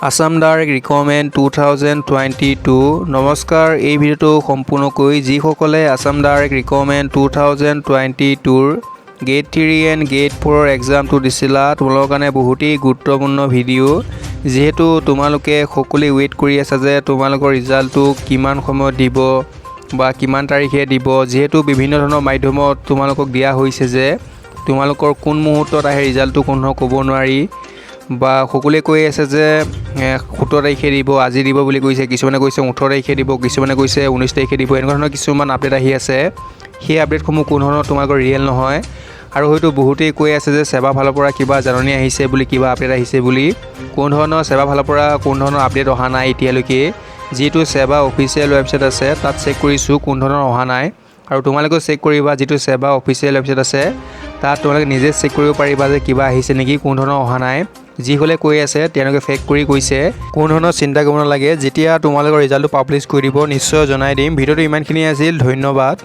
Assam Direct Recruitment 2022। নমস্কাৰ, এই ভিডিঅ'টো সম্পূৰ্ণকৈ যিসকলে Assam Direct Recruitment 2022ৰ grade 3 and grade ফ'ৰৰ এক্সামটো দিছিলা, তোমালোকৰ কাৰণে বহুতেই গুৰুত্বপূৰ্ণ ভিডিঅ'। যিহেতু তোমালোকে সকলোৱে ৱেইট কৰি আছা যে তোমালোকৰ ৰিজাল্টটো কিমান সময়ত দিব বা কিমান তাৰিখে দিব। যিহেতু বিভিন্ন ধৰণৰ মাধ্যমত তোমালোকক দিয়া হৈছে যে তোমালোকৰ কোন মুহূৰ্তত আহে ৰিজাল্টটো, কোনো ক'ব নোৱাৰি বা সকলোৱে কৈ আছে যে 17 তাৰিখে দিব, আজি দিব বুলি কৈছে। কিছুমানে কৈছে 18 তাৰিখে দিব, কিছুমানে কৈছে 19 তাৰিখে দিব। এনেকুৱা ধৰণৰ কিছুমান আপডেট আহি আছে। সেই আপডেটসমূহ কোনো ধৰণৰ তোমালোকৰ ৰিয়েল নহয়। আৰু হয়তো বহুতেই কৈ আছে যে ছেবা ফালৰ পৰা কিবা জাননী আহিছে বুলি, কিবা আপডেট আহিছে বুলি। কোনো ধৰণৰ ছেবা ফালৰ পৰা কোনো ধৰণৰ আপডেট অহা নাই এতিয়ালৈকে। যিটো ছেবা অফিচিয়েল ৱেবছাইট আছে, তাত চেক কৰিছোঁ, কোনো ধৰণৰ অহা নাই। আৰু তোমালোকেও চেক কৰিবা, যিটো ছেবা অফিচিয়েল ৱেবছাইট আছে, তাত তোমালোকে নিজে চেক কৰিব পাৰিবা যে কিবা আহিছে নেকি। কোনো ধৰণৰ অহা নাই। যিসকলে কৈ আছে, তেওঁলোকে ফেক কৰি কৈছে। কোনো ধৰণৰ চিন্তা কৰিব নালাগে। যেতিয়া তোমালোকৰ ৰিজাল্টটো পাব্লিছ কৰি দিব, নিশ্চয় জনাই দিম। ভিডিঅ'টো ইমানখিনি আছিল। ধন্যবাদ।